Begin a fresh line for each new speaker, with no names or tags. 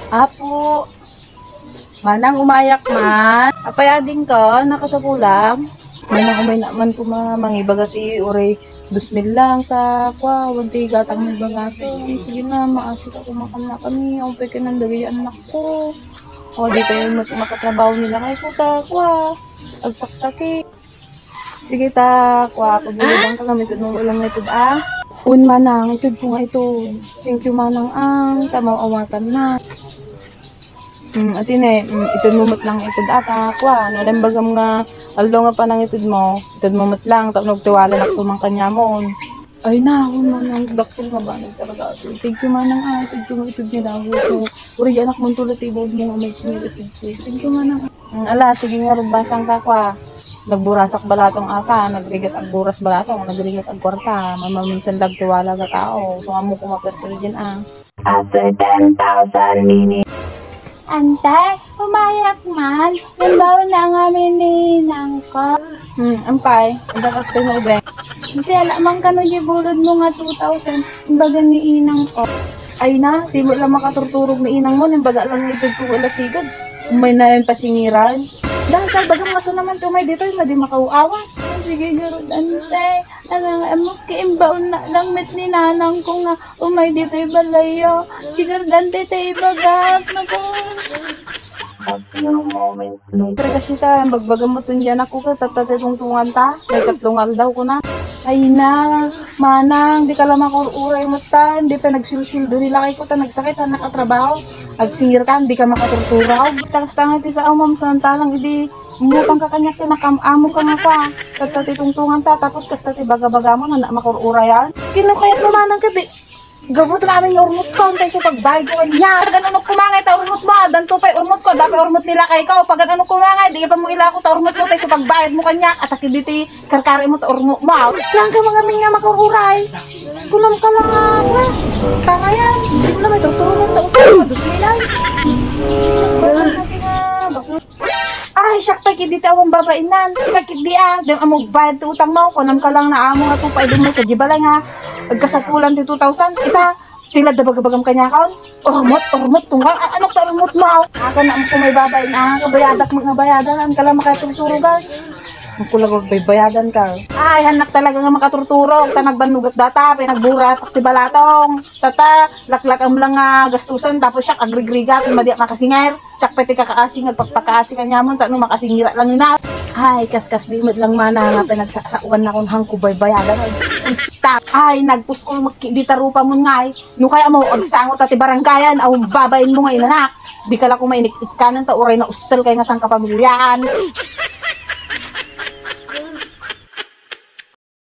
Apo, manang umayak man. Apayading ka, nakasapulam. Manang umay naman po mangibaga si Uray 2,000 lang ta kwa, wanti gatang may bagaso. Sige na, maasik ako makan na kami. Ang peke ng dagay anak ko. O, di pa yung makatrabaho nila kay ko ta kwa. Agsaksaki. Sige ta, kwa, pagbulidan ka kami. Tunong ulang na ito Un manang, ito po nga ito. Thank you manang ang tamaw-awatan na. Atin ito mumot lang ito ata, kwa, nalambagam nga, aldo nga pa nang ito mo mumot lang, tapos nagtiwala na tumang kanya mo. Ay na, manang, dakpol nga ba, nagtalaga ito. Thank you manang thank you nga ito nila. Uri, anak mong tulad, ibog mo nga may sinila ito. Thank you manang. Ala, sige nga rin basang ka, kwa. Nagburasak balatong aka, nagrigat ang buras balatong, nagrigat ang kwarta, mamaminsan dagtiwala ka tao, so amo kumapertol din After 10,000 minutes.
Antay, umayak man. Yung baon na nga mininang ko.
Ampay, ang dapat kayo mo ibe.
Hindi, alamang ka no bulod mo nga 2,000. Yung baga ni inang ko.
Ay na, di mo lang makaturturog ni inang mo, yung baga lang ipag ko wala sigad. May na yung pasingiran. Dahil bagang maso naman tumay dito, hindi makauawa.
Sige, garod, antay. Ano, kiimbaon na lang met ni nanang ko nga umay dito ibalayo. Sige, antay tayo ibagat na ko.
Pero kasi ta, bagbagang mo tun dyan ako ka, tatatitungtungan ta. May katlungal daw ko na. Ay na, manang, di ka lang makururay mo ta, hindi pa nagsulsuldo nila kay ko ta, nagsakit, nakatrabaho. Agsingir ka, hindi ka makaturturaw. Takas-tangan ti sa umam, samantalang hindi, umutang ka kanya, kinakam-amo ka nga pa. Tatatitungtungan ta, tapos kasta ti baga-baga mo, na makururayan. Kinukayat mo manang ka, gabot namin yung urmot ko, tayo siya pagbayad ko niya. Pag ano kumangay, ta urmot mo, danto pa urmot ko, dapat urmot nila kay ko. Pag ano kumangay, di ka pa mo ila ko, ta urmot mo, tayo siya pagbayad mo kanya. At akibiti, karkari mo, ta urmot mo. Lang ka mga minga makururay. Kulam ka lang nga. Tanga yan. Hindi mo na may tuturungan ta utang, madusmilan. Ay, siyak pa kiditi awang babainan. Sika kidi dem amog bayad ti utang mo, kunam ka lang na amo nga to pa idumay ka jibalay nga. Agkasapulan ti 2,000, ita, tila dabagabagam kanya kaon. Urmot, tungkang, ano to urmot mo? Aka na kung may babayin, kabayadak mga bayadan, ang kala makatulturugan. Ang kulag bayadan ka. Ay, hanak talaga nga makaturturog, ta nagbanugat data, pinagburas, akti balatong. Tata, laklak ang lang gastusan, tapos siya agrigrigat, madiak makasinger. Siya pati kakaasingat, pagpakaasing kanya mo, tanong makasingira lang ina. Ay, kaskas di lang mana nga pinagsasauan na kung hangko bayadan. Stop. Ay, nagpuskol di tarupa mo nga ay. No kaya mo, agsangot at baranggayan, aw babayin mo nga inanak. Di ka lang kung mainikit ka ng tauray na ustel kay nga sang kapamilyaan.